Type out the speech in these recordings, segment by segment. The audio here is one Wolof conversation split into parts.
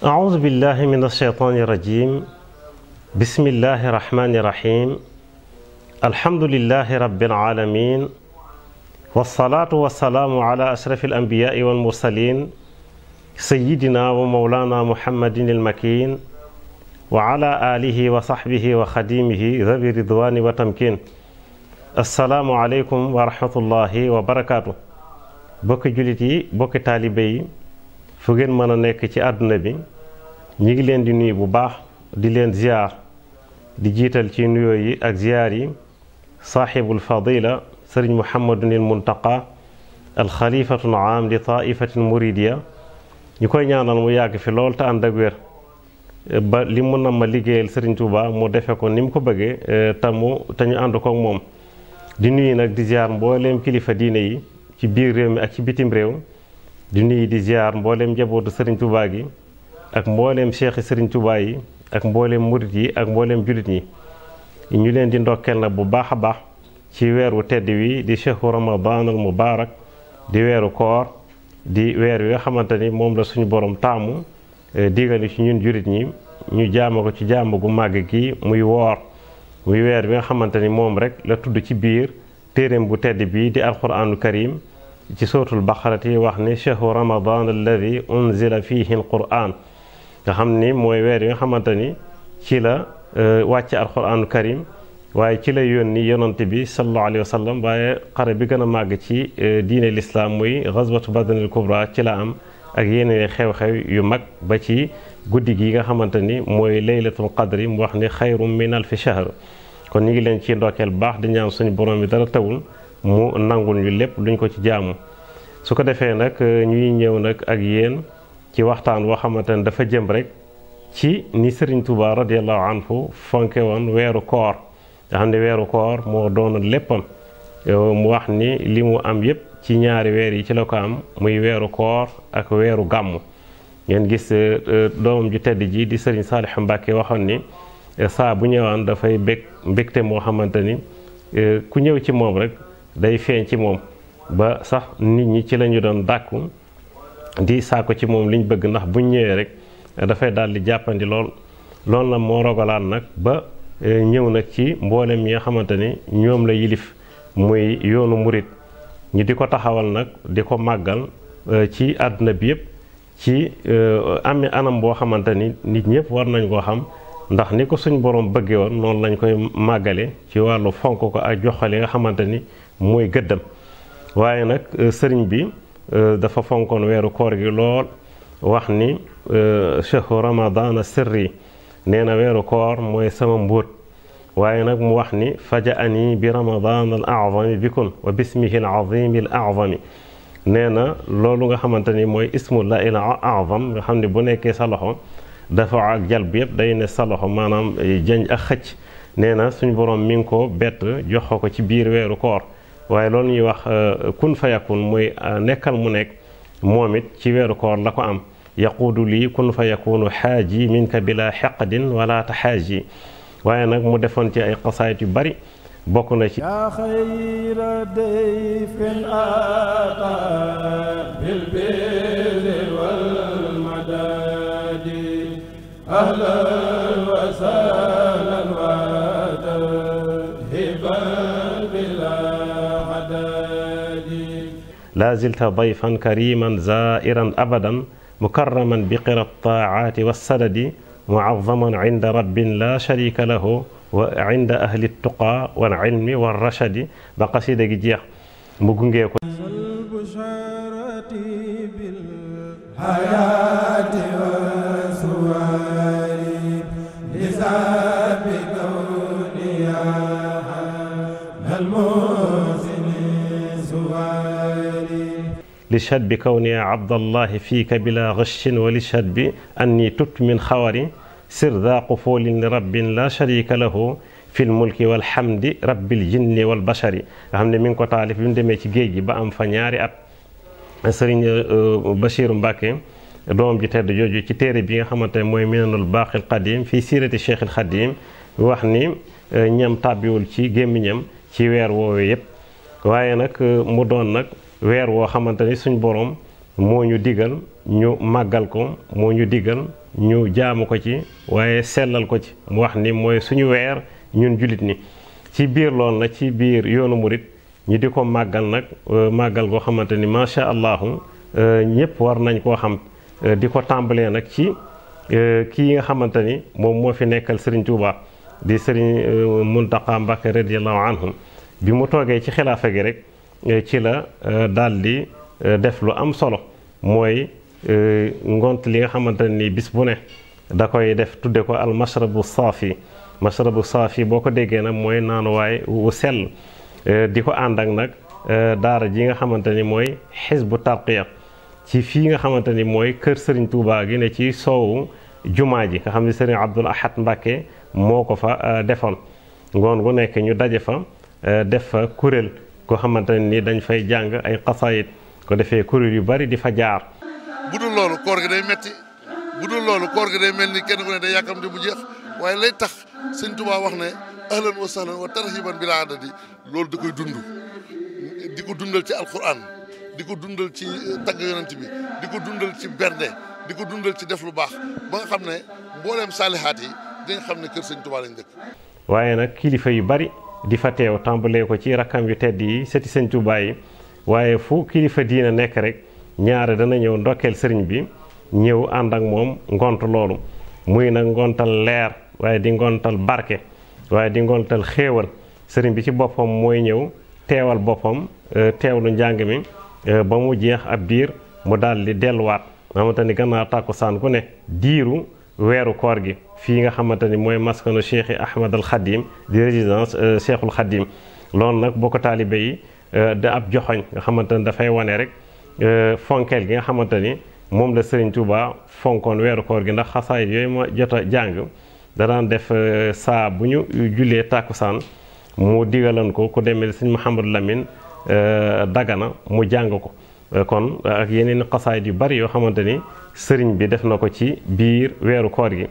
أعوذ بالله من الشيطان الرجيم. بسم الله الرحمن الرحيم. الحمد لله رب العالمين، والصلاة والسلام على أشرف الأنبياء والمرسلين سيدنا ومولانا محمد المكين وعلى آله وصحبه وخديمه ذوي الرضوان والتمكين. السلام عليكم ورحمة الله وبركاته. bokki jullit yi, bokki taalibe yi, fu ngeen mën a nekk ci àdduna bi, ñi ngi leen di nuyu bu baax di leen ziar di jiital ci nuyoo yi ak ziar yi saaxibul fadila sëriñ muhammadunil muntaqa alxalifatul aam li taifatil muridiya. ñu koy ñaanal mu yàgg fi lool te ànd ak wér ba li mu nam ma liggéeyal sëriñ Tuuba mu defe ko ni mu ko bëggee te ñu ànd kook moom. di nuyu nag di ziar mbooleem kilifa diine yi ci biir réew mi ak ci bitim réew. di nuyu di ziar mbooleem njabootu sëriñ Tuuba gi ak mbooleem cheikhi sëriñ Tuuba yi ak mbooleem murit yi ak mbooleem julit yi. ñu leen di ndokkeel nag bu baax a baax ci weeru tedd wi di chehru ramadan al mubarak di weeru koor di weer wi nga xamante ni moom la suñu borom taamu digal ci ñun julit ñi ñu jaama ko ci jaamu gu màgg gi muy woor. muy weer wi nga xamante ni moom rek la tudd ci biir téeréem bu tedd bii di alquraanul karim ci sootul baqarati wax ni chehru ramadan alladi unzila fihi alquran nga xam ni mooy weer yi nga xamante ni ci la wàcce alquranul karim waaye ci la yónni yonante bi sallallahu alayhi wa sallam. waaye xare bi gën a màgg ci diine lislaam muy gazwatu badrinil kubra ci la am ak yeneen xew-xew yu mag ba ci guddi gi nga xamante ni mooy laylatul qadri mu wax ni xayrum min alfi shahr. kon ñu ngi leen ci ndokkeel baax di ñaan suñu borom bi dara tawul mu nangul ñu lépp luñ ko ci jaamu. su ko defee nag ñuy ñëw nag ak yéen ci waxtaan woo xamante ne dafa jëm rek ci ni Sëriñ Tuuba radiallahu anhu fonke woon weeru koor nga xam ne weeru koor moo doon léppam. mu wax ni li mu am yépp ci ñaari weer yi ci la ko am muy weeru koor ak weeru gàmmu. ngeen gis doomam ju tedd ji di Sëriñ Saalixu Mbàkke waxoon ni saa bu ñëwaan dafay mbégte moo xamante ni ku ñëw ci moom rek day feeñ ci moom ba sax nit ñi ci lañu doon dàkku di saako ci moom liñ bëgg ndax buñ ñëwee rek dafay daal di jàppandi lool. loolu nag moo rogalaan nag ba ñëw nag ci mboolem ñi nga xamante ni ñoom la yilif muy yoonu murit ñi di ko taxawal nag di ko màggal ci àdduna bi yëpp ci amee anam boo xamante ni nit ñëpp war nañ koo xam ndax ni ko suñ borom bëggee woon noonu lañ koy màggale ci wàllu fonk ko ak joxal yi nga xamante ni mooy gëddam. waaye nag sëriñ bi dafa fonkoon weeru koor gi lool wax ni chehru ramadana sirri nee na weeru koor mooy sama mbóot. waaye nag mu wax ni faja ani bi ramadan al azami bikun wa bismihi al azimi al azami. nee na loolu nga xamante ni mooy ismullahi al azam nga xam ne bu nekkee sa loxo dafa ak jal bi yëpp day ne sa loxo maanaam jëñ ak xëcc. nee na suñu borom mi ngi ko bett jox ko ci biir weeru koor. waaye loolu ñuy wax kun fayakun mooy nekkal mu nekk moom it ci weeru koor la ko am. yaquudu lii kun fayakunu xaaji minka bila xeqdin wala taxaaji. waaye nag mu defoon ci ay xasaayit yu bari bokk na ci yaa xayra dayfin ataa bil birri wal madadi ahlan wa sahlan wa tarhiban bila adadi laa zilta dayfan kariman zairan abadan mukarraman bi qira taati wassadadi muazzaman inda rabbin la sharika lahu wa inda ahli tuqa wal ilmi wal rashadi ba qasida gi jeex mu gungee ko lishhad bi kawni abdallahi fiika bila ghashin wa lishhad bi anni tut min xawari sir daa qufoolin li rabbin la sharika lahu fil mulki wal hamdi rabbil jinni wal bashari nga xam ne mi ngi ko taalif bi mu demee ci géej gi ba am fa ñaari at. Sëriñ Bachiru Mbàkke doom ji tedd jooju ci téere bi nga xamante ne mooy minanul baaqil qadim fii siirati cheikhil xadim wax ni ñam tàbbiwul ci gémmiñam ci weer woowee yépp. waaye nag mu doon nag weer woo xamante ni suñ borom moo ñu digal ñu màggal ko moo ñu digal ñu jaamu ko ci waaye sellal ko ci mu wax ni mooy suñu weer ñun jullit ni ci biir lool na ci biir yoonu murit ñu di ko màggal nag màggal goo xamante ni macha allahu ñëpp war nañ koo xam di ko tàmbalee nag ci kii nga xamante ni moom moo fi nekkal Serigne Touba di Serigne Mountakha Mbacké radiyallahu anhu bi mu toogee ci xilaafa gi rek ci la daal di def lu am solo mooy ngont li nga xamante ni bis bu ne da koy def tudde ko al mashrabu saafi boo ko déggee nag mooy naanuwaay wu sell di ko ànd ak nag daara ji nga xamante ni mooy xisbu tarqiya ci fii nga xamante ni mooy kër Serigne Touba gi ne ci soowu jumaa ji nga xam ne Serigne Abdoul Ahad Mbacké moo ko fa defoon ngoon gu nekk ñu daje fa def fa kuréel koo xamante ni dañ fay jàng ay xasaayit ko defee kuréel yu bari di fa jaar. bu dul loolu koor gi day metti bu dul loolu koor gi day mel ni kenn ku ne day yàkkamte bu jeex waaye lay tax Sëñ Tuubaa wax ne ahlan wa sahlan wa tarhiban bila adadi loolu da koy dund di ko dundal ci alquran di ko dundal ci tagg yonent bi di ko dundal ci bernde di ko dundal ci def lu baax ba nga xam ne mbooleem saalihaat yi di nga xam ne kër Sëñ Tuubaa lañ dëkk. waaye nag kilifa yu bari di fa teew tàmbalee ko ci rakkam yu tedd yi sëti Sëñ Tuubaa yi waaye fu kilifa diina nekk rek ñaare dana ñëw ndokkeel sëriñ bi ñëw ànd ak moom ngont loolu muy nag ngontal leer waaye di ngontal barke waaye di ngontal xéewal sëriñ bi ci boppam mooy ñëw teewal boppam teewlu njàng mi ba mu jeex ab diir mu daal di delluwaat nga xamante ni gannaaw tàkkusaan ku ne diiru weeru koor gi fii nga xamante ni mooy maskanu Cheikh Ahmad al Khadim di résidence Cheikhul Khadim loolu nag boo ko taalibe yi da ab joxoñ nga xamante ni dafay wane rek fonkeel gi nga xamante ni moom la Serigne Touba fonkoon weeru koor gi ndax xasaay yooyu ma jot a jàng danaan def saa bu ñu jullee tàkkusaan mu digalan ko ku demee Serigne Mouhamadou Lamine Dagana mu jàng ko kon ak yeneen xasaay yu bari yoo xamante ni sëriñ bi def na ko ci biir weeru koor gi.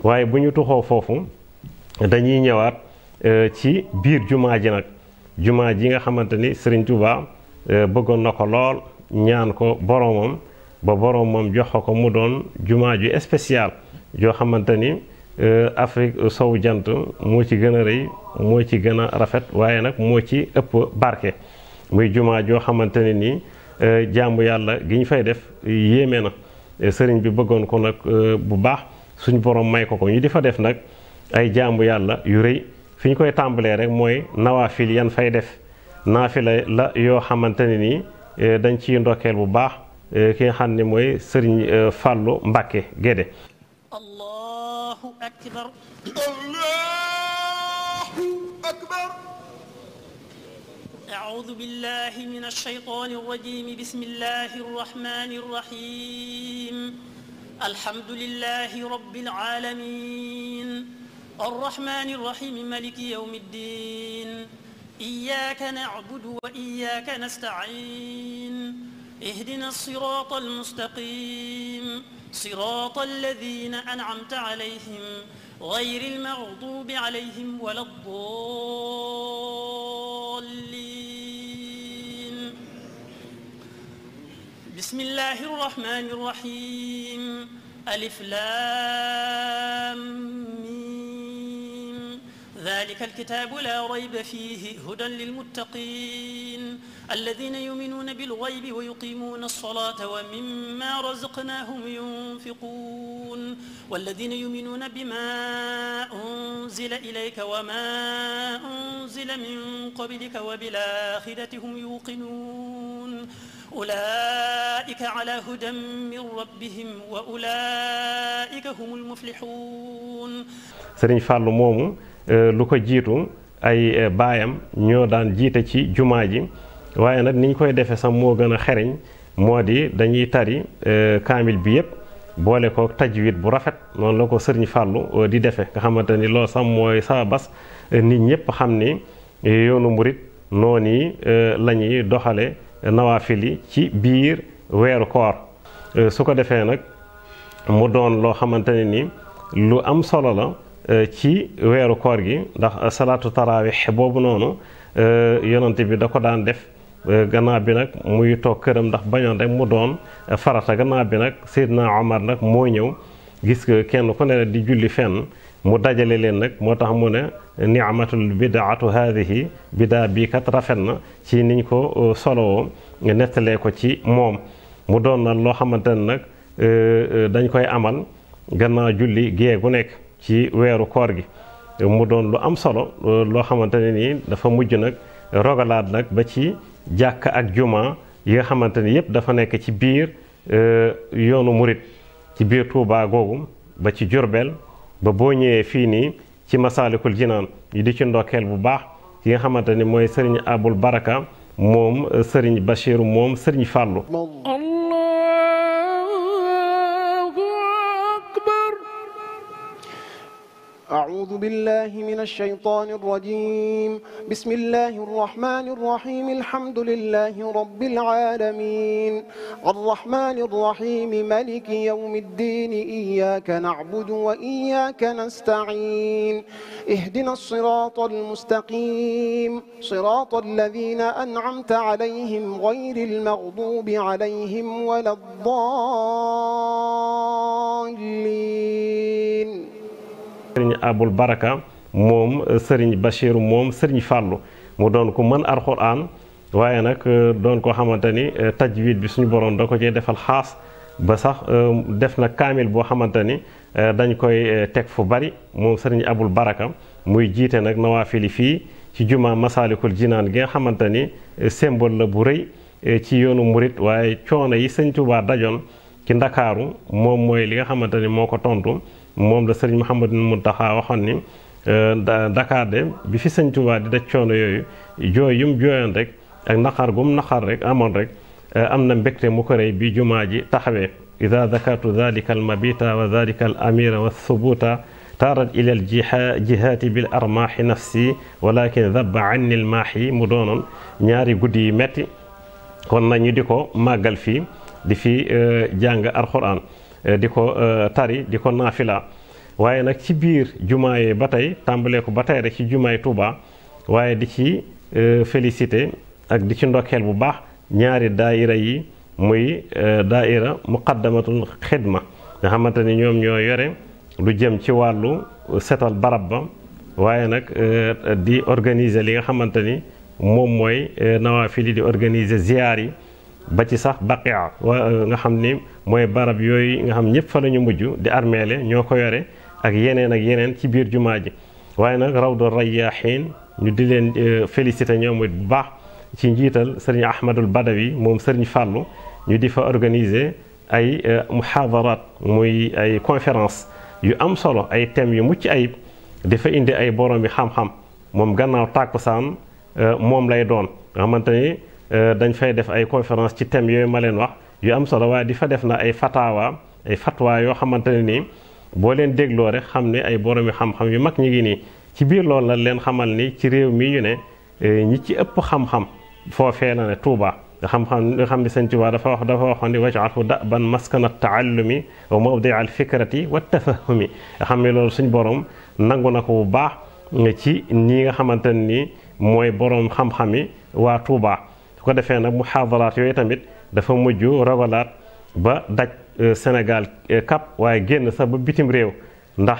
waaye bu ñu tuxoo foofu dañuy ñëwaat ci biir jumaa ji nag jumaa ji nga xamante ni Serigne Touba bëggoon na ko lool ñaan ko boromam ba boromam jox ko mu doon jumaa ju spécial joo xamante ni Afrique sowu jant moo ci gën a rëy moo ci gën a rafet waaye nag moo ci ëpp barke muy jumaa joo xamante ne ni jaamu yàlla gi ñu fay def yéeme na sëriñ bi bëggoon ko nag bu baax suñ borom may ko ñu di fa def nag ay jaamu yàlla yu rëy fi ñu koy tàmbalee rek mooy nawaafil yan fay def naafila la yoo xamante ne ni dañ ciy ndokkeel bu baax ki nga xam ne mooy sëriñ Fàllu Mbàkke Gédé. Allahu akbar. أعوذ بالله من الشيطان الرجيم بسم الله الرحمن الرحيم الحمد لله رب العالمين الرحمن الرحيم مالك يوم الدين إياك نعبد وإياك نستعين اهدنا الصراط المستقيم صراط الذين أنعمت عليهم غير المغضوب عليهم ولا الضالين بسم الله الرحمن الرحيم ألف لام ميم ذلك الكتاب لا ريب فيه هدى للمتقين الذين يؤمنون بالغيب ويقيمون الصلاة ومما رزقناهم ينفقون والذين يؤمنون بما أنزل إليك وما أنزل من قبلك وبالآخرة هم يوقنون أولئك على هدى من ربهم وأولئك هم المفلحون. Sëriñ Fàllu moomu lu ko jiitu ay baayam ñoo daan jiite ci jumaa ji waaye nag niñ koy defee sax moo gën a xereñ moo di dañuy tari kaamil bi yépp boole ko tajwid bu rafet noonu la ko Sëriñ Fàllu di defee nga xamante ni loolu sax mooy sababas nit ñépp xam ni yoonu murit noonu yi la ñuy doxale nawaafili ci biir weeru koor su ko defee nag mu doon loo xamante ne ni lu am solo la ci weeru koor gi ndax salaatu tarawih boobu noonu yonent bi da ko daan def gannaaw bi nag muy toog këram ndax bañoon rek mu doon farata gannaaw bi nag Seydina Omar nag moo ñëw gis nga kenn ku ne di julli fenn mu dajale leen nag moo tax mu ne ni'matul bidaatu haadihi bidaa bii kat rafet na ci niñ ko solowoo nettalee ko ci moom mu doon na loo xamante ne nag dañ koy amal gannaaw julli gée gu nekk ci weeru koor gi mu doon lu am solo loo xamante ne nii dafa mujj nag rogalaat nag ba ci jàkka ak juma yi nga xamante ni yépp dafa nekk ci biir yoonu murit ci biir Tuubaa googu ba ci Jurbel ba boo ñëwee fii nii ci Masaalikul Jinaan yi di ci ndokkeel bu baax ki nga xamante ni mooy Sëriñ Abul Baraka moom Sëriñ Bachir moom Sëriñ Fàllu أعوذ بالله من الشيطان الرجيم بسم الله الرحمن الرحيم الحمد لله رب العالمين الرحمن الرحيم مالك يوم الدين إياك نعبد وإياك نستعين اهدنا الصراط المستقيم صراط الذين أنعمت عليهم غير المغضوب عليهم ولا الضالين Sëriñ Abul Baraka moom Sëriñ Bachir moom Sëriñ Fàllu mu doon ko mën alxuraan waaye nag doon ko xamante ni tajwid bi suñu boroom da ko cee defal xaas ba sax def na kaamil boo xamante ni dañ koy teg fu bari moom Sëriñ Abul Baraka muy jiite nag nawaafili fii ci jumaa Masaalikul Jinaan gi nga xamante ni symbole la bu rëy ci yoonu murit waaye coono yi Sëñ Tuubaa dajoon ci Ndakaaru moom mooy li nga xamante ni moo ko tontu moom la Sëriñ Mouhamadou Mountakha waxoon ni Dakar de bi fi Sëñ Tuubaa di daj coono yooyu jooy yum jooyoon rek ak naqar gum naqar rek amoon rek am na mbégte mu ko rëy bi jumaa ji taxawee ida dakartu dalika al mabita wa dalika al amira wa thubuta taarat ila al jihaati bil armaahi nafsi walakin dabba anni al maahi mu doonoon ñaari guddi yi metti kon nañu di ko màggal fii di fi jàng alxuraan di ko tari di ko naafila waaye nag ci biir jumaa yi ba tey tàmbalee ko ba tey rek ci jumaay Tuuba waaye di ci félicité ak di ci ndokkeel bu baax ñaari daayira yi muy daayira muqaddamatul xidma nga xamante ni ñoom ñoo yore lu jëm ci wàllu setal barab ba waaye nag di organiser li nga xamante ni moom mooy nawaafili di organiser ziyaar yi ba ci sax baqia nga xam ni mooy barab yooyu nga xam ñëpp fa la ñu mujj di armeele ñoo ko yore ak yeneen ci biir jumaa ji waaye nag rawdu rayyaahiin ñu di leen félicité ñoom it bu baax ci njiital sëriñ Ahmadul Badawi moom sëriñ Fàllu ñu di fa organiser ay muhaadaraat muy ay conférence yu am solo ay thèmes yu mucc ayib di fa indi ay boroomi xam-xam moom gannaaw tàkkusaan moom lay doon nga xamante ni dañ fay def ay conférence ci thèmes yooyu ma leen wax yu am solo waaye di fa def na ay fatwa yoo xamante ne nii boo leen dégloo rek xam ne ay boroomi xam-xam yu mag ñi ngi nii ci biir loolu la leen xamal ni ci réew mi yu ne ñi ci ëpp xam-xam foofee la ne Tuuba nga xam ne Sëñ Tuuba dafa waxoon ni waj'alhu da'ban maskana taallumi wa mawdi'a al-fikrati wa tafahumi nga xam ne loolu suñ borom nangu na ko bu baax ci ñi nga xamante ne nii mooy borom xam-xami waa Tuuba su ko defee nag muhaadaraat yooyu tamit dafa mujj rogalaat ba daj Sénégal kap waaye génn sax ba bitim réew ndax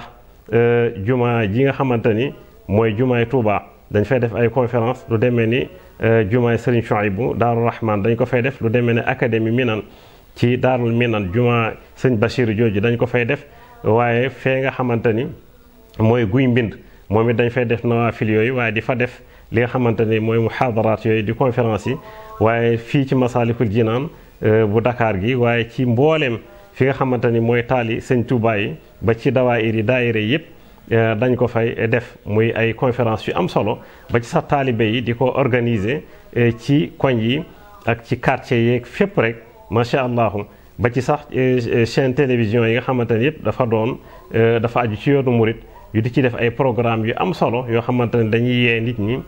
jumaa ji nga xamante ni mooy jumaay Touba dañ fay def ay conférence lu demee ni jumaay Serigne Chouaïbou Daaru Rahman dañ ko fay def lu demee ne académie Minan ci Daarul Minan jumaa Sëñ Bachir jooju dañ ko fay def waaye fee nga xamante ni mooy guy mbind moom it dañ fay def nawaafil yooyu waaye di fa def li nga xamante ni mooy muhaadaraat yooyu di conférence yi waaye fii ci Masaalikul Jinaan bu Dakar gi waaye ci mbooleem fi nga xamante ni mooy taali Sëñ Tuubaa yi ba ci dawaayir yi daayira yëpp dañ ko fay def muy ay conférence yu am solo ba ci sax taalibe yi di ko organiser ci koñ yi ak ci quartier yeeg fépp rek macha allah ba ci sax chaîne télévision yi nga xamante ni yëpp dafa aju ci yoonu murit yu di ci def ay programme yu am solo yoo xamante ni dañuy yee nit ñi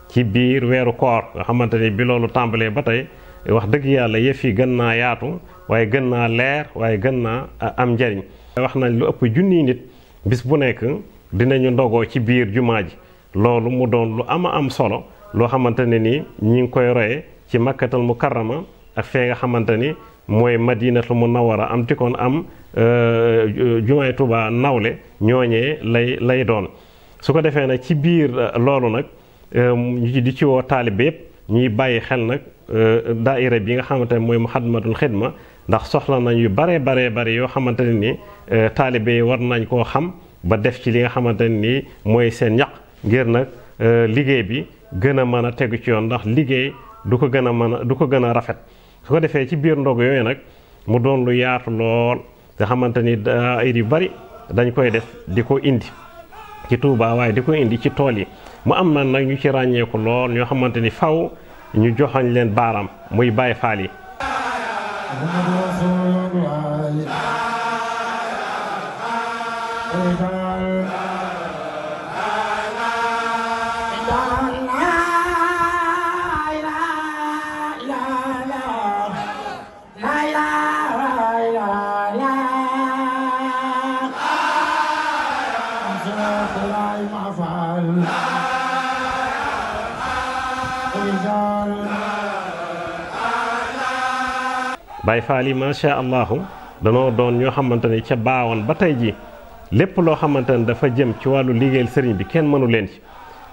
ci biir weeru koor nga xamante ni bi loolu tàmbalee ba tey wax dëgg yàlla yëf yi gën naa yaatu waaye gën naa leer waaye gën naa am njariñ wax nañ lu ëpp junniy nit bis bu nekk dinañu ndogoo ci biir jumaa ji loolu mu doon lu am solo loo xamante ne ni ñi ngi koy roye ci makkatal mukarrama ak fee nga xamante ni mooy madinatul munawwara am tikoon am jumaay Tuubaa nawle ñooñee lay doon su ko defee nag ci biir loolu nag ñu di ci woo taalibe yépp ñuy bàyyi xel nag daaira bi nga xamante ne mooy Muxaddamatul Xidma ndax soxla nañ yu bare yoo xamante ne ni taalibe yi war nañ koo xam ba def ci li nga xamante ne ni mooy seen ñaq ngir nag liggéey bi gën a mën a tegu ci yoon ndax liggéey du ko gën a rafet su ko defee ci biir ndog yooyu nag mu doon lu yaatu lool nga xamante ni daayira yu bari dañ koy def di ko indi ci Touba waaye di ko indi ci tool yi mu am na nag ñu ci ràññeeku lool ñoo xamante ni faw ñu joxañ leen baaraam muy Baay Faal yi Baay Faal yi macha allahu danoo doon ñoo xamante ni ca baawoon ba tey ji lépp loo xamante ne dafa jëm ci wàllu liggéeyal sëriñ bi kenn mënu leen ci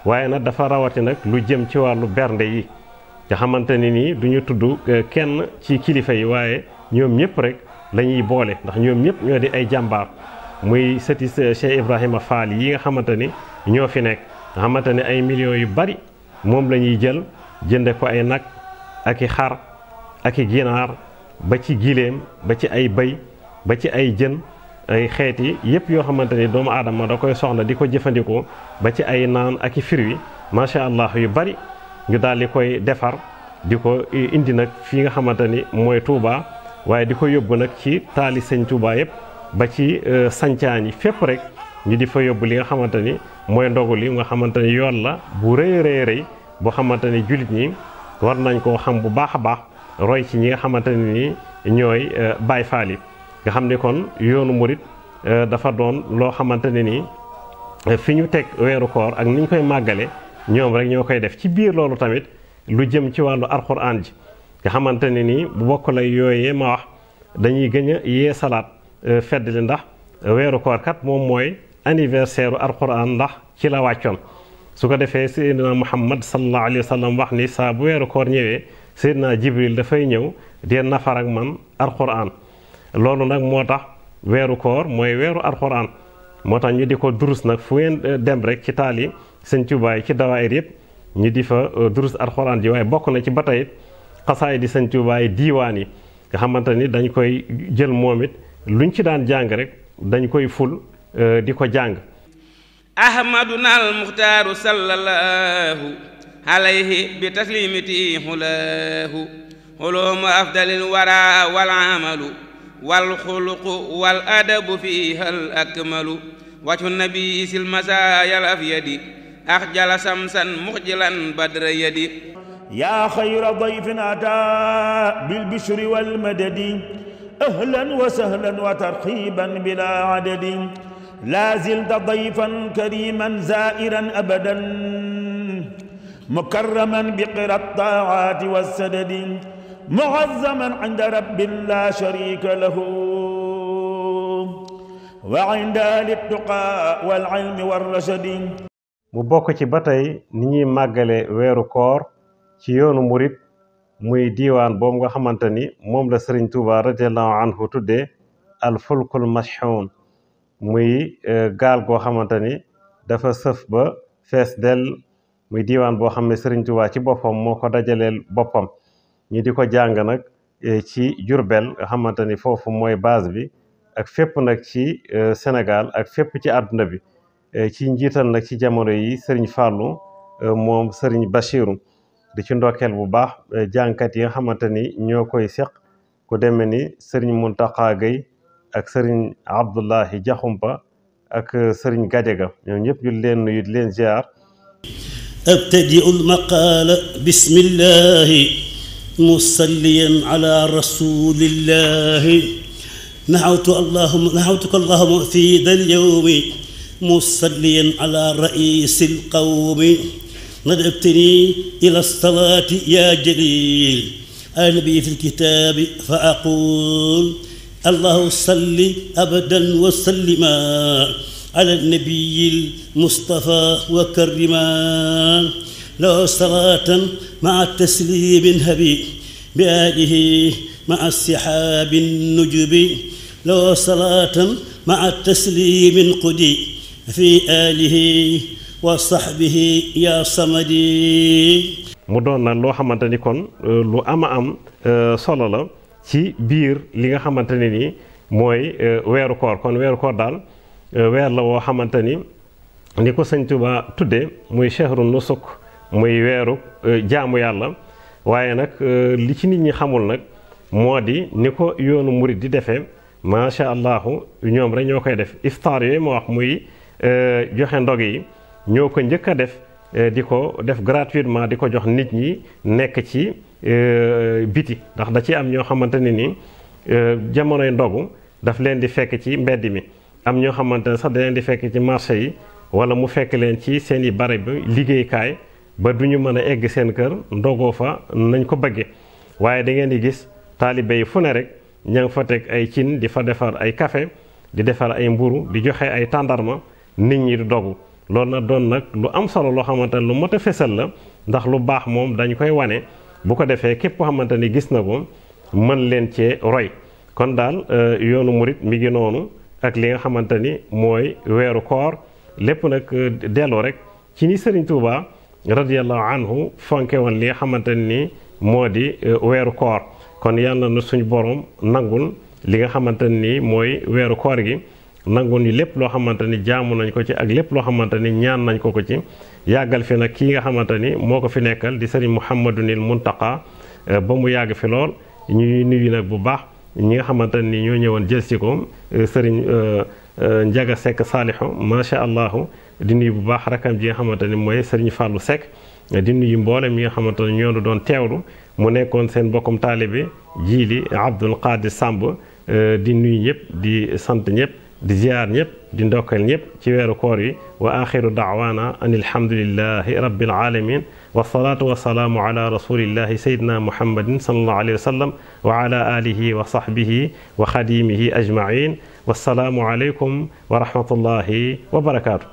waaye nag dafa rawati nag lu jëm ci wàllu bernde yi nga xamante ni nii du ñu tudd kenn ci kilifa yi waaye ñoom ñëpp rek la ñuy boole ndax ñoom ñëpp ñoo di ay jàmbaar muy sëti Cheikh Ibrahima Fall yi nga xamante ni ñoo fi nekk nga xamante ni ay millions yu bari moom la ñuy jël jënde ko ay nag ak i xar ak i ginaar ba ci giléem ba ci ay bëy ba ci ay jën ay xeeti yépp yoo xamante ni doomu aadama da koy soxla di ko jëfandikoo ba ci ay naan ak i fruits macha allah yu bari ñu daal di koy defar di ko indi nag fii nga xamante ni mooy Touba waaye di ko yóbbu nag ci taali sëñ Touba yépp ba ci sancaan yi fépp rek ñu di fa yóbbu li nga xamante ni mooy ndogu li nga xamante ni yoon la bu rëy boo xamante ni jullit ñi war nañ koo xam bu baax a baax roy ci ñi nga xamante ne ni ñooy Baay Faal yi nga xam ne kon yoonu murit dafa doon loo xamante ne ni fi ñu teg weeru koor ak ni ñu koy màggale ñoom rek ñoo koy def ci biir loolu tamit lu jëm ci wàllu alxuraan ji nga xamante ne ni bu bokk lay yooyee ma wax dañuy gën a yee salaat feddali ndax weeru koor kat moom mooy anniversaire u alxuraan ndax ci la wàccoon su ko defee Seydina Muhammad sallallahu alayhi wa sallam wax ni saa bu weeru koor ñëwee Seydina Jibril dafay ñëw di nafar ak man alxuraan loolu nag moo tax weeru koor mooy weeru alxuraan moo tax ñu di ko durus nag fu ngeen dem rek ci taal yi Sëñ Tuubaa yi ci dawaayir yëpp ñu di fa durus alxuraan ji waaye bokk na ci ba tey xasaay di Sëñ Tuubaa yi diiwaan yi nga xamante ni dañ koy jël moom it luñ ci daan jàng rek dañ koy ful di ko jàng ahmaduna al muxtaaru sallallahu alayhi bi taslimiti hulahu hulum afdalil wara wal amalu wal xuluqu wal adabu fiha al akmalu wajhu nabi sil masaya al afyadi axjala samsan muxjilan badra yadi ya xayra dayfin ata bil bishri wal madadi ahlan wa sahlan wa tarxiban bila adadi la zilta dayfan kariman zairan abadan mukarraman bi qira taati wassadadi معظما عند رب لا شريك له وعند أهل التقى والعلم والرشد. mu bokk ci ba tey ni ñuy màggale weeru koor ci yoonu murit muy diiwaan boobu nga xamante ni moom la Sëriñ Tuuba radiallahu anhu tuddee al fulkul mashxuun muy gaal goo xamante ni dafa sëf ba fees del muy diiwaan boo xam ne Sëriñ Tuuba ci boppam moo ko dajaleel boppam ñu di ko jàng nag ci Jurbel nga xamante ni foofu mooy base bi ak fépp nag ci Sénégal ak fépp ci àdduna bi ci njiital nag ci jamono yi Sëriñ Fàllu moom Sëriñ Bachiru di ci ndokkeel bu baax jàngkat yi nga xamante ni ñoo koy seq ku demee ni Sëriñ Muntaqa Gay ak Sëriñ Abdullahi Jaxumpa ak Sëriñ Gajega ñoom ñëpp ñu leen nuyu di leen ziar. أبتدئ المقال بسم الله مصليا على رسول الله نحوتك اللهم في ذا اليوم مصليا على رئيس القوم ندبتني إلى الصلاة يا جليل النبي في الكتاب فأقول الله صل أبدا وسلما على النبي المصطفى وكرما له صلاة مع التسليم هبي بآله مع السحاب النجب له صلاة مع التسليم قدي في آله وصحبه يا صمدي. mu doon na loo xamante ni kon lu ama am solo la ci biir li nga xamante ne ni mooy weeru koor kon weeru koor daal weer la woo xamante ni ko Sëñ Tuuba tuddee muy shahru nusuk muy weeru jaamu yàlla waaye nag li ci nit ñi xamul nag moo di ni ko yoonu murit di defee macha allahu ñoom rek ñoo koy def iftaar yooyu ma wax muy joxe ndog yi ñoo ko njëkk a def di ko def gratuitement di ko jox nit ñi nekk ci biti ndax da ci am ñoo xamante ne ni jamonoy ndogu daf leen di fekk ci mbedd mi am ñoo xamante ne sax da leen di fekk ci marché yi wala mu fekk leen ci seen i barab bi liggéeykaay ba du ñu mën a egg seen kër ndogoo fa nañ ko bëggee waaye da ngeen di gis taalibe yi fu ne rek ña nga fa teg ay cin di fa defar ay café di defar ay mburu di joxe ay tàndarma nit ñi di dogu loolu na doon nag lu am solo loo xamante ne lu mot a fesal la ndax lu baax moom dañ koy wane bu ko defee képp koo xamante ni gis na ko mën leen cee roy kon daal yoonu murit mi ngi noonu ak li nga xamante ni mooy weeru koor lépp nag delloo rek ci ni Sëriñ Tuuba radiyallahu anhu fonke woon li nga xamante ni moo di weeru koor kon yàlla na suñu borom nangul li nga xamante ni mooy weeru koor gi nangul ñu lépp loo xamante ni jaamu nañ ko ci ak lépp loo xamante ni ñaan nañ ko ci yàggal fi nag kii nga xamante ni moo ko fi nekkal di Sëriñ Muhammadunil Muntaqa ba mu yàgg fi lool ñuy nuyu nag bu baax ñi nga xamante ni ñoo ñëwoon jël si ko Sëriñ Njaga Sekk Saalixu macha allahu di nuyu bu baax rakam ji nga xamante ni mooy Sëriñ Fàllu Sekk di nuyu mboolem mi nga xamante ne ñoo doon teewlu mu nekkoon seen bokkum taalibe Jiili Abdul Qaadir Sàmb di nuyu ñëpp di sant ñëpp di ziar ñëpp di ndokkal ñëpp ci weeru koor yi wa axiru daawaana an alhamdulillahi rabbil alamin wasalaatu wasalaamu ala rasulillahi sayidina muhammadin sallallahu alayhi wa sallam wa ala alihi wa sahbihi wa xadimihi ajmain wassalaamu aleykum wa rahmatullahi wa barakaatu